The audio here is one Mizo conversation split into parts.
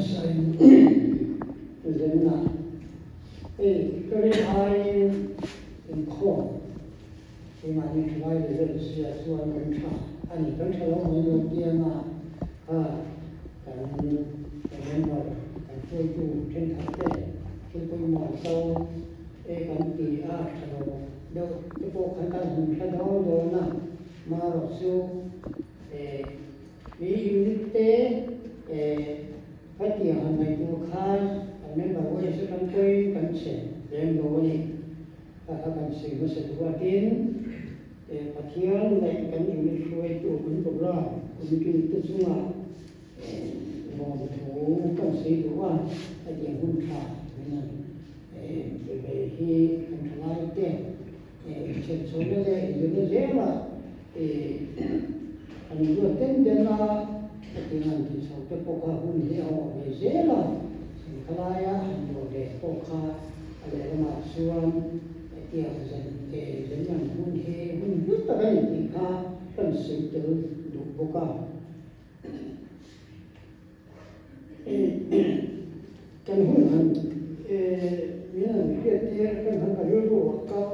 hmasain zenna hei ka rin aiin inkhawm keimahni thalai level sia chuan kan tha a ni. Kan tha lo mai lo tianga kha kan member kan hruaitu thenkhat te thil pawimawh an to e kan ti a tha lo deuh te pawh khan kan hmu hla dawn dawn a, marawh chu Mi unit te hetiang han ngaihtuah khan kan member wise atang pawhin kan che lem lo a ni. Kha kha kan sawi hmasa duh a, tin Pathian leh kan unit hruaitu kan program committee te chungah lawmthu kan sawi duh a, hetiang hun tha min han pe ve hi kan thalai te Inchhekchhawna leh inzirna zelah an ruat den den a, hetiang an tih chhoh te pawh kha hun hi a awh ve zel a, Sangkhalaia han luah ve pawh kha a lehlamah chuan hetiang zen zen lam hun hi hun hlu tak a ni tih kha kan sawi tel duh bawk a. Kan hun han min han hriat tir atang khan ka rilru a kal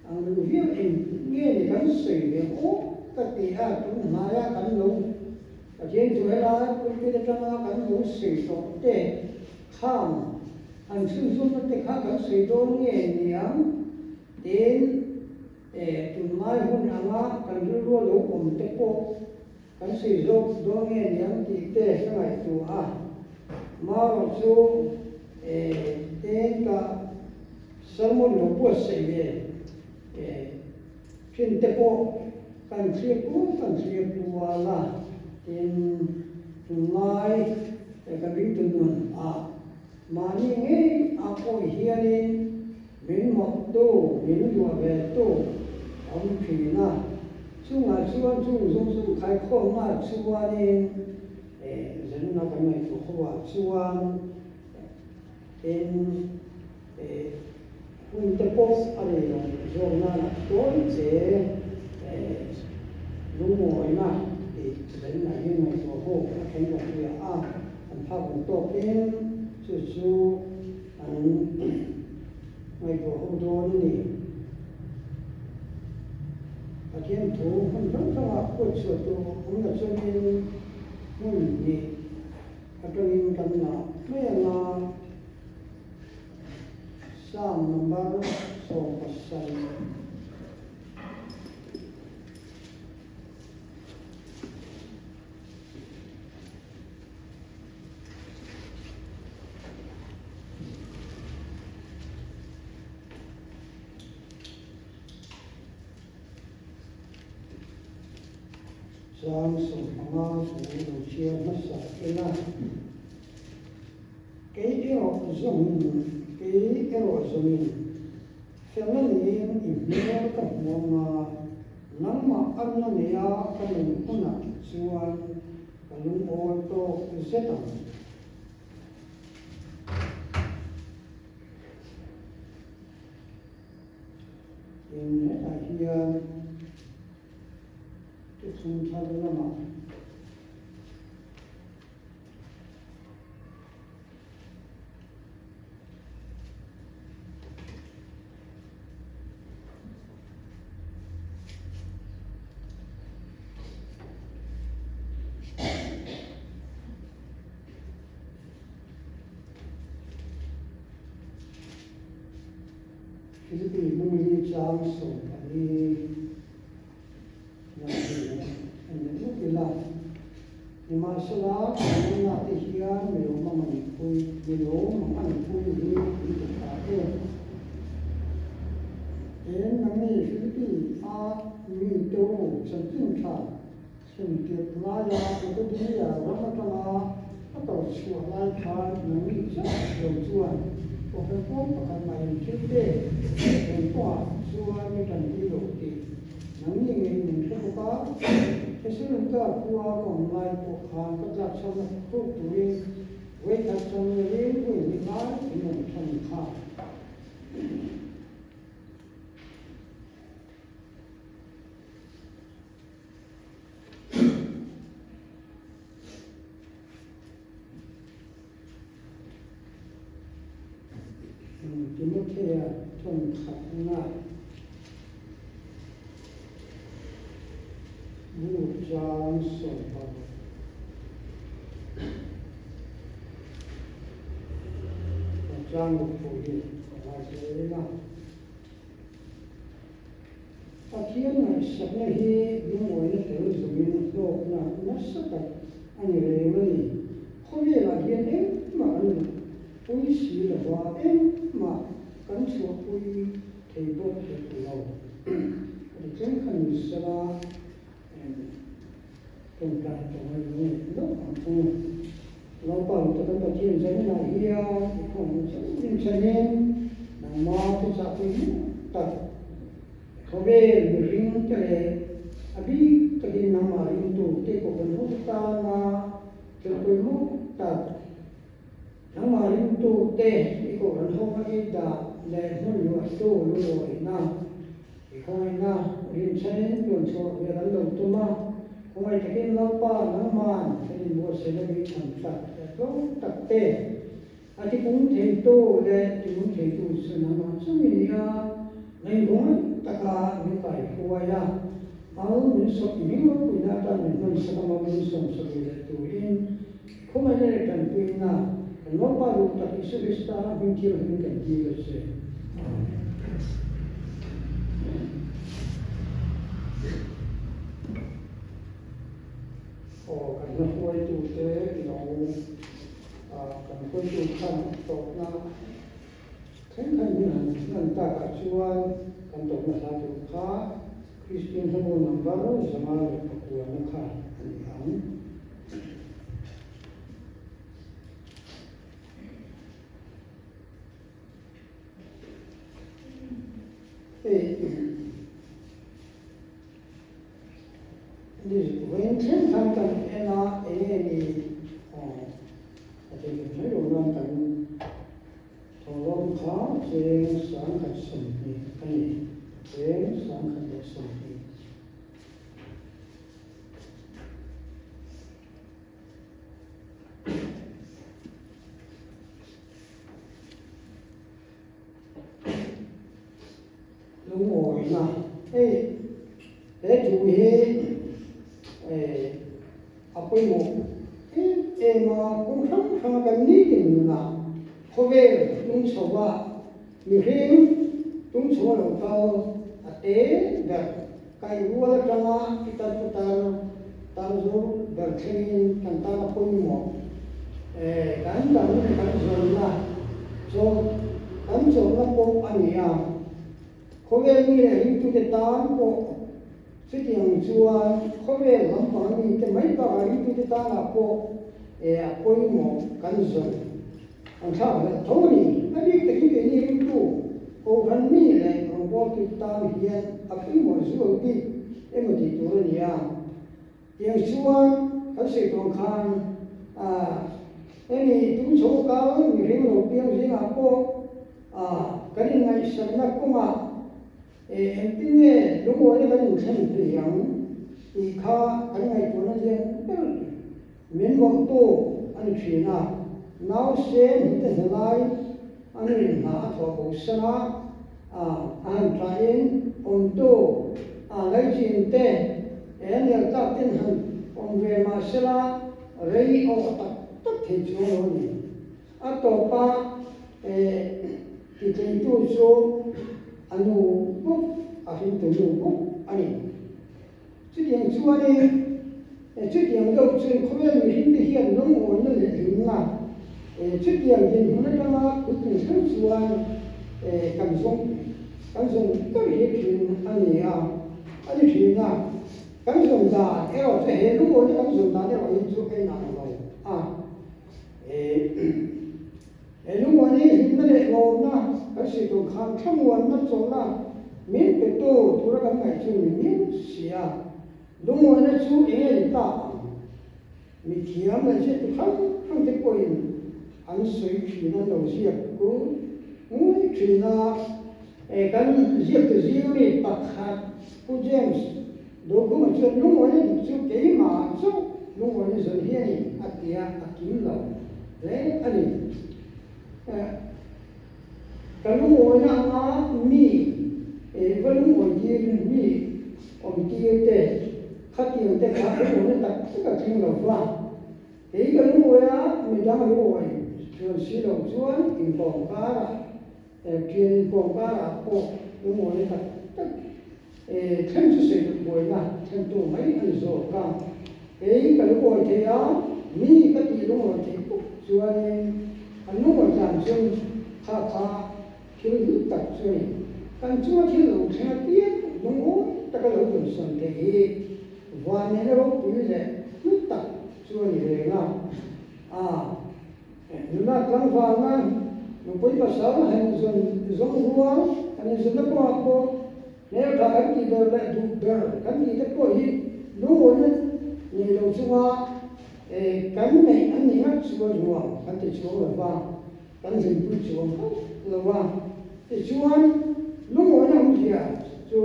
ang lu viau eng nge ni kan sawi ve aw ka ti a, tun hnaia kan lo Pathian chu helai pulpit atanga kan lo sawi tawh te khang han chhunzawmna te kha kan sawi dawn nge niang tin tunlai hun anga kan rilru a lo awm te pawh Kan sawi zawk dawn nge niang tih te ka ngaihtuah a, marawh chu eng ka sermon lo buatsaih ve thin te pawh kan thlir kual kan thlir kual a, tin tunlai kan ringtu nun ah mahni ngei ah pawh hianin min mawlhtu, min luah ve tu a awm thin a. Chungah chuan chung zawng zawng khaikhawmna chuanin zanna kan ngaihtuah ho ah chuan eng hun te pawh a nei lo zawk nan a tawi che lungawina tih zanna hi ngaihtuah ho a then ka hria a, an phak ang tawkin chu chu an Ngaihtuah ho dawn a ni. Pathian thu hmun hrang hrangah kut chhuah tur awm la chuanin hmun hnih atangin kan la mai ang a, Psalm number 17. Chang 15 thu lo chhiar hmasa ila, Kei erawh zawngin, kei erawh zawngin, felna niin i hmel ka hmu anga, nangmah anna neia ka nun hunah chuan ka lungawi tawk zet ang. Tin, hetah hian thuthlung thar lamah Philippi hmungli chang 14 lam hi a ni lawk ila. Nimahsela, kan nunna te hian mi lawm a manpui, mi lawm a manpui hi an ti tha em? Eng nangni Philippi a mi te u chanchin tha Chhuntirh laia Makedonia ram atanga a kal chhuah lai khan nangni chauh lo chuan kohhran pawn pakhat mah in thil te eng pawhah chuan mi tanpui lo tih nangni ngei min hre bawk a. Thesalonika khua ka awm lai pawh khan ka tlak chhamna hruk turin vawikhat chang lovin vawi hnih lai min rawn than kha. Timothea thawnkhatna bu chang 16. Chang ruk pawh hi ka ngaithla zel a. Pathian ngaihsakna hi lungawina tel zawmin hlawkna nasa tak a ni reng a ni. Khawvelah hian engmah kan duh pui si lo va, engmah kan chhuahpui thei bawk hek lo. Ka ti tlem kha ni sela, tawngtai tawng a ni lo ang chu. Lalpa lutuk kan Pathian zaninah hian i khawng chauh in chhanin nangmah te chahpui hmuh tak khawvel mihring te leh a bik takin nangmah ringtu te pawh kan hmuh tana thil pawimawh tak nangmah ringtu te i kohhran ho a i dah leh hmun luahtu lungawihna I khawngaihna rinchhanin tuanchhuah ve kan lo tum a, khawngaih takin Lalpa nangman kan inbuatsaihna beitham tak leh tlawm tak te a tipung theitu leh tinung theitu chu nangmah chu i ni a, ngaihvawngaih taka min kaihruai a, mal min sawp hming ropuina atan min hmansak a, mal min sawmsak ve leh turin i khawngaihna leh tanpuina kan Lalpa duh tak Isua Krista hming thianghlim kan dil a che. Amen. Aw kan hla hruaitute lo kan hruaitu khan tawpna thenkhat min han hman takah chuan kan tawpna hla tur kha Kristian hlabu number 509 na kha a ni ang. Vawiin thleng khan kan en a, eng nge ni a thei ve mai lo nan kan thawhlawm kha cheng 1020 a ni, cheng 1020. Lungawina hei he thu hi a pawimawh em em a, kawng hrang hranga kan nitin nunah khawvel tung chho a, mihring tung chho a lo kal a te ber kaih rual atanga pitar putar tar zur ber thlengin kan tan a pawimawh. Kan dang leh kan zawnna chaw kan chawlhna pawh a ni a, khawvel mi leh ringtute tan pawh chutiang chuan khawvel lampang mite mai bakah ringtute tanah pawh a pawimawh kan zawn an thlak hlelh tho a ni. A bik takin keini ringtu Kohhran mi leh rawngbawltu tan hian a pawimawh zual bik emaw tih tur a ni a. Tiang chuan kan sawi tawh khan hemi tum chho kal mihring lo piang zingah pawh kan inngaihsakna kawngah engtin nge lungawina kan inthlen thei ang tih kha kan ngaihtuahna lian ber min mawlhtu a ni thin a. Nausen hnute hna lai a nuin hna a thawh bo san a, a han thlahin awmtu ngaihchin te he nel tlak ten han awm ve mah sela rei awh tak tak thei chuang lo a ni. A tawpa titleitu chu a nu bawk, a hringtu nu bawk a ni. Chutiang chuanin chutiang deuh chuan khawvel mihringte hian lungawina leh hlimna chutiang dinhmun atanga puitling thleng chuan kan zawng kan zawng ber hi thin a ni a, a ni thin a. Kan zawn dan erawh chu he lungawina kan zawn dan erawh hi chu a inang lo a. He lungawina hi hlimna leh lawmna kan sawi tur khan thlamuanna chawlhna min petu tura kan ngaih chu ni miau si a. Lungawina chu eng nge ni ta ang? Mithiam leh ziaktu hrang hrang te pawhin an sawi thin an lo ziak ku ngui thin a. Kan ziaktu zing ami pakhat Pu James Dokhuma chuan lungawina dik chu keimah chauh lungawina zawn hi a ni a ti a, a kim lo hle a ni. Ka lungawina anga mi va lungawi tir mi awm tir te khatiang te kha lungawina tak tak a tling lo va. Kei ka lungawi a, midang a lungawi chuan si lo chuan inkawm karah thian inkawm karah pawh lungawina tak tak Thlen chu sawi duh buaina thlentu mai a ni zawk a, kei ka lungawi thei a, mi ka tih lungawi theih bawk chuanin an lungawi dan chu kha kha thil hlu tak chu a ni. Kan chunga thil lo thleng apiang lungawi taka lo dawnsawn theih hi vanneihna ropui leh hlu tak chu a ni reng a, a nuna tlangvalna nupui pasal han zawn zawng rual han inzawnna kawngah pawh Hmeltha kan tih ber leh duh ber kan tih te pawh hi lungawina nei lo chunga kan neih an nih ngat chuan nuam kan ti chuang lo va, kan hlimpui chuang hauh lo va. Tichuan lungawina awmzia chu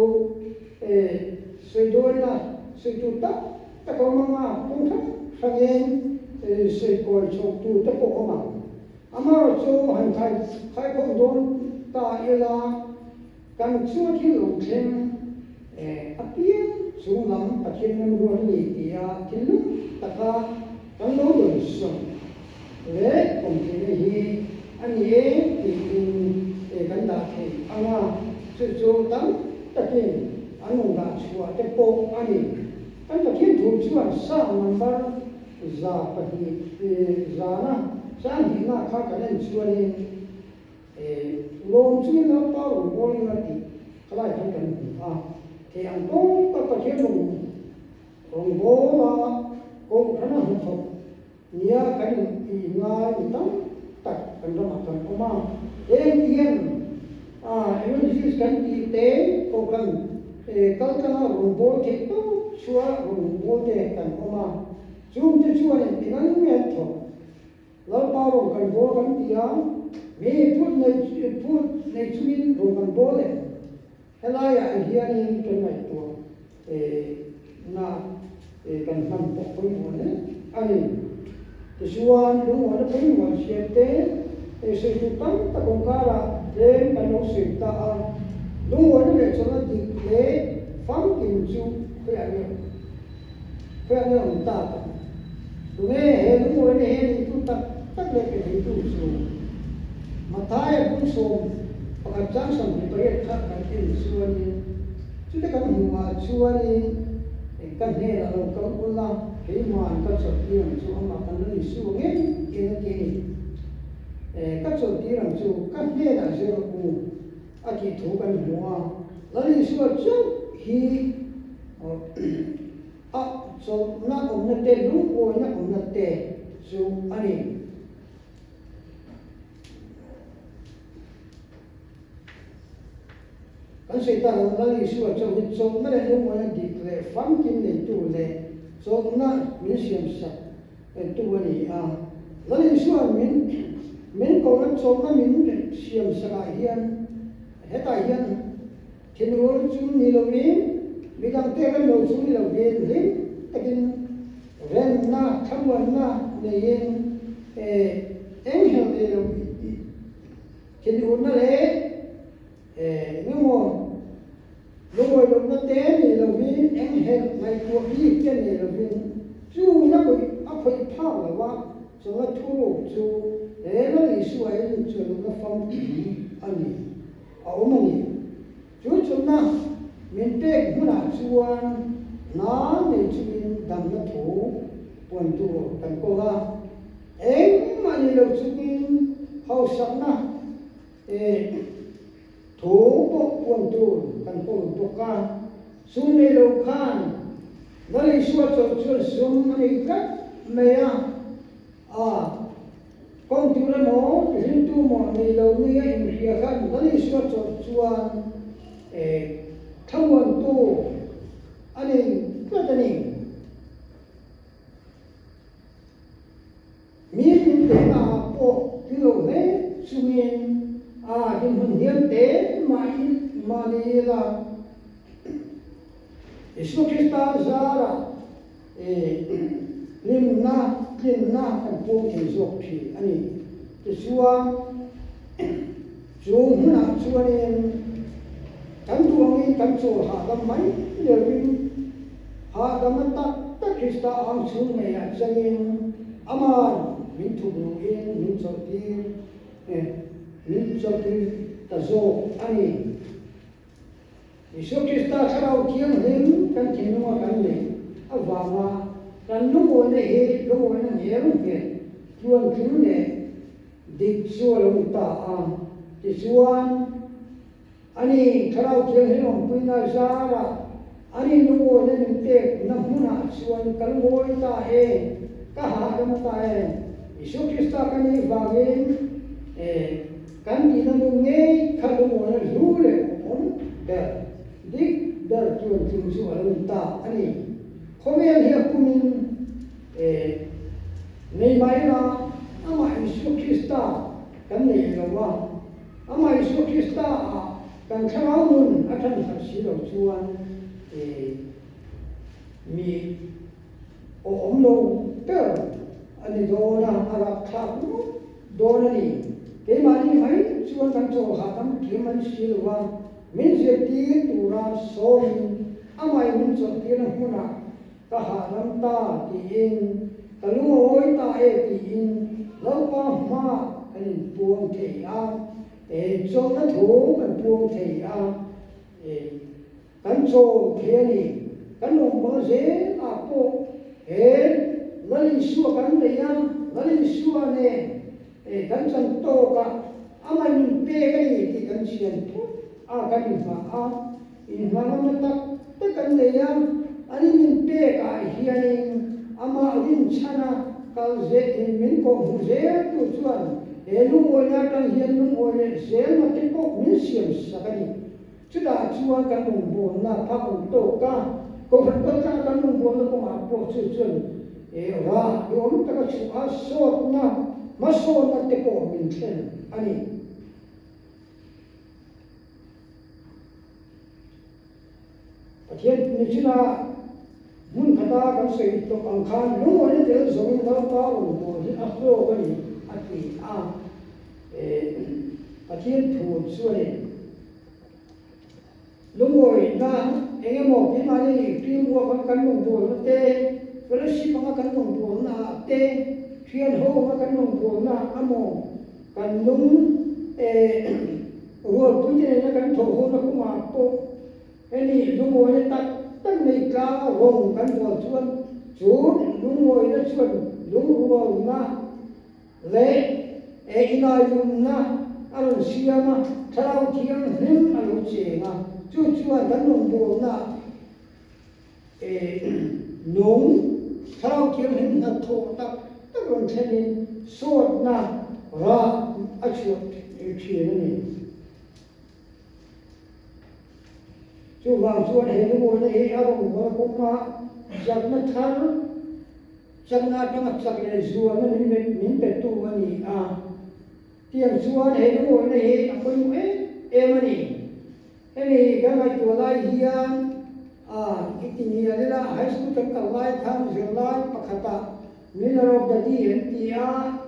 sawi dawina sawi tur tak tak a awm ang a, kawng hrang hrangin sawi kawi chhoh tur te pawh a awm ang. Amaherawhchu han khaikhawm dawn ta ila, Kan chua thil lo thleng apiang chung lam Pathian remruat a ni tia thinlung taka kan lo dawnsawn leh kawmtheihna hi a ni e tiin kan dah thei ang a, chu chu tam takin an rawn dah chhuah te pawh a ni. Kan Pathian thu chuan Psalm number 200 zana changhnihna kha kan en chuanin, Lawm chungin Lalpa rawn bawl ila tih khalai khan kan hmu a, thei ang tawk tak Pathian rawn rawn bawl a, kohhrana hnathawk nia kan inngai mi tam tak kan ramah kan awm a, heng hian evangelist kan tih te kohhran kal tlanga rawn bawl theih tawp chhuah rawn bawl te kan awm a, chungte chuan engtin nge an thawk? Lalpa rawn kan bawl kan ti a, mi phut nei phut nei chungin rawn kan bawl em? Helaiah hianin kan ngaihtuah na kan hman pawh pawimawh hle a ni. Tichuan, lungawhna pawimawh siam te sawi tur tam tak awm karah tlem kan lo sawi ta a, lungawhna leh chawlhna dik leh famkim chu khawiah nge awm? Khawiah nge awm tak ang? Tunge he lungawina he neitu tak tak leh pe theitu chu? Mathaia bung 11 chang 28 kha kan en chuanin, chute kan hmuhah chuanin ka hnenah lo kal ula, keimahn ka chawlhtir ang chu amah kan la ni su ang em tiin a ti a ni. Ka chawlhtir ang chu ka hnenah zir rawh u a tih thu kan hmu a, Lal Isua chauh hi A chawlhna awmna te, lungawina awmna te chu a ni. Kan sawi tak ang Lal Isua chauh hi chawlhna leh lungawina dik leh famkim neitu leh chawlhna min siamsak tu a ni a. Lal Isua'n min min kohna chawlhna min siamsakah hian hetah hian Thinur chu ni lovin, midangte rem lo chu ni lovin hlim takin remna, thlamuanna neiin eng hel nei lo thinurna leh engemaw lungawi lohna te nei lovin, eng hel ngaihtuah bik te nei lovin chungin a khawih a khawih phak lo a, chunga thuruk chu he Lal Isua in chawlhna famkim a ni. a awm a ni. Chu chawlhna min pek hmunah chuan hna nei chungin damna thu puan tur kan kawl a, engmah nei lo chungin hausakna thu pawh puan tur kan kawl bawk a. Sum nei lo khan Lal Isua chawlh chuan sum a nei tlat mai a, a. Kawng tur emaw, rintu maw nei lo nia inhria khan Lal Isua chawlh chuan thlamuantu a nei tlat a ni. Mi min tehna ah pawh tling lo hle chungin a dinhmun hniam te mahin mahni ila Isua Krista zarah Hlimna, tlinna kan puang thei zawk thin a ni. Tichuan, Chu hmunah chuanin kan duh angin kan chawl hahdam mai lovin hahdamna tak tak Krista ang chhung ngeiah changin Aman min thukluhin min chawlhtir min chawlhtir ta zawk a ni. Isua Krista Thlarau Thianghlim kan thinlunga kan neih avanga kan lungawina hi lungawina ngel nghet tluantling leh dik chu a lo ni ta a. Tichuan, ani Thlarau Thianghlim awmpuina zarah ani lungawina min pekna hmunah chuan ka lungawi ta e, ka hahdam ta e. Isua Krista ka nih vangin e. Kan tihna nun ngei kha lungawina hlu leh awm ber, dik ber chuan chung chu a lo ni ta a ni. Khawvel hi a pumin e nei mai la, amah Isua Krista kan nei lo a, amah Isua Krista ah kan thlarau nun a than harh si lo chuan e mi awm lo ber a ni dawn a, a rapthlak ngawt dawn a ni. Keimahni mai chuan kan chaw hahdam thiam an si lo a, min zirtir tura sawmin amah min chawlhtirna hmunah ka hahdam ta tiin ka lungawi ta e tiin Lalpa hmaah kan inpuang thei a, chawlhna thu kan puang thei a. Kan chawl thei a ni. Kan rawngbâwl zel ah pawh he Lal Isua kan nei a, Lal Isua nen kan chan tawk a, amah min pek a ni tih kan chian phawt a, kan inhmah a, inhmangamna tak tak kan nei a, ani min pek ah hianin amah rinchhan a kal zel min kawhhmuh zel tu chuan he lungawina atang hian lungawi leh zelna te pawh min siam sak a ni. Chutah chuan kan rawngbawlna phak awm tawk a, Kohhran kaltlang kan rawngbawlna kawngah pawh chu chuan rah duhawm taka chhuah a, sawtna, hmasawnna te pawh min thlen a ni. Pathian nichina hmun khata kan sawi tawh ang khan lungawina tel zawngin Lalpa rawngbâwl hi a hlawk a ni a ti a. Pathian thu chuanin lungawina eng emaw keimahni team work anga kan rawngbâwlna te, fellowship anga kan rawngbâwlna ah te, thian ho anga kan rawngbâwlna amaw kan lung Rualpuite nena kan thawhhawna kawngah pawh hemi lungawina tak tak nei tlanga rawng kan bual chuan chu lungawina chuan lungrualna leh inailumna a rawn siam a, thlarau thianghlim a lo cheng a, chu chuan kan rawngbawlna Nung thlarau thianghlim hnathawh tak tak rawn thlenin sawtna rah a chhuah thin a ni. Chuvang chuan he lungawina hi a rawngbawlna kawnga chakna thar, chakna atanga chak leh zualna min petu a ni a. Tiang chuan he lungawina hi a pawimawh em em a ni. Hemi kan ngaihtuah lai hian i ti ngial ila, high school kan kal lai khan zirlai pakhatah Miller of the Dee an ti a,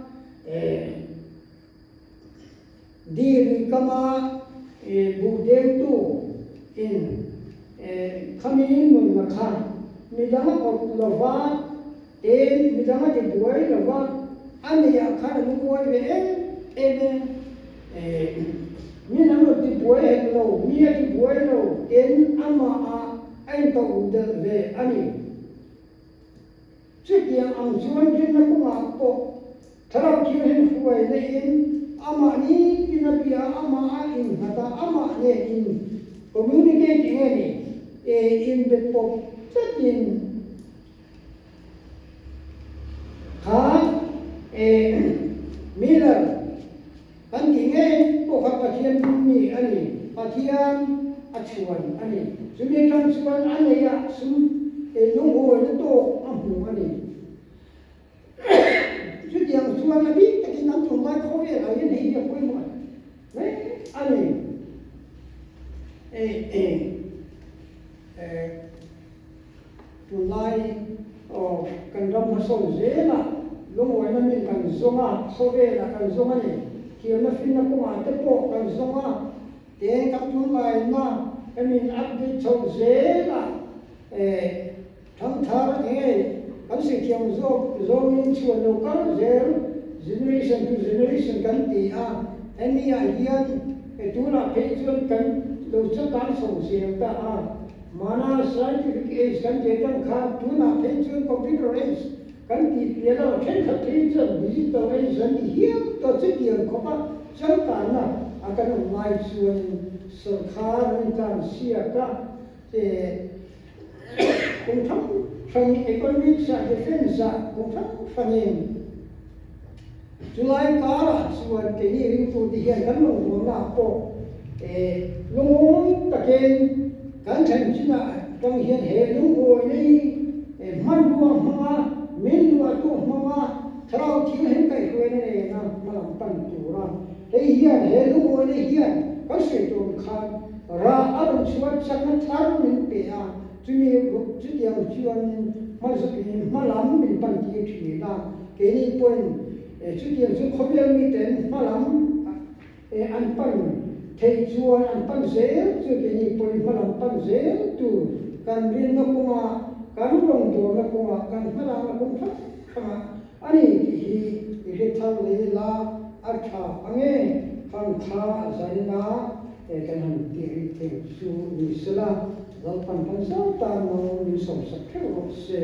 Dee lui kama buh dengtu in khami nunna kha midang a awp lova, tin midang a ti buai lova, a neihah khan a lungawi ve em em e. Min an rawn ti buai hek lo, mi a ti buai lo, tin amah a intoh delh ve a ni. Chutiang ang chuan rinna kawngah pawh Thlarau Thianghlim hruaina in amah nitin a bia a, amah a innghat a, amah nen in communicate eng nge ni, inbe pawp tlatin kha Miller Kan tih ngei pawh kha Pathian mi a ni, Pathian a chhuan a ni. Chumi atang chuan a neih ah sum lungawina tawk a hmu a ni. Chutiang chuan a bik takin an tunlai khawvel ah hian hei hi a pawimawh hle a ni. Tunlai aw kan ram hmasawn zelah lungawina min kan zawng a, khawvelah kan zawng a ni. Thiamna finna kawngah te pawh kan zawng a, te kan tunlaina kan in update chho zel a, thangthar enge kan sawi thiam zawk zawngin chhuan lo kal zel generation to generation kan ti a, hemi ah hian tunah phei chuan kan lo changkang chho zel ta a, mana scientific age kan tih atang khan tunah phei chuan computer age Kan tih piah lo, thenkhat phei chuan digital age an ti hial tawh chutiang khawp a changkanna a kan awm lai chuanin sawrkhar an intlan siak a, kawng hrang hrangin economics ah defence ah kawng hrang hrangin chulai karah chuan keini ringtute hian kan rawngbawlna ah pawh lungawm takin kan thlen chinah atang hian he lungawina hi Hmanrua hmanga min luahtu hmanga thlarau thianghlim kaihhruaina nena hmalam pan tura hei hian he lungawina hian kan sawi tur ang khan rah a rawn chhuah chakna thar min pe a, chumi chutiang chuanin hmalam min pan tir thin a, keini pawhin chutiang chu khawvel miten hmalam an pan theih chuan an pan zel chu keini pawhin hmalam pan zel tur kan rinna kawngah, kan rawngbawlna kawngah, kan hmalakna kawng hrang hrangah a ni tih hi i hre thar leh ila a tha ang e, khang kha zaina kan han tih rih thei chu ni sela, Lalpan kan zau tan lo min sawmsak theuh rawh se.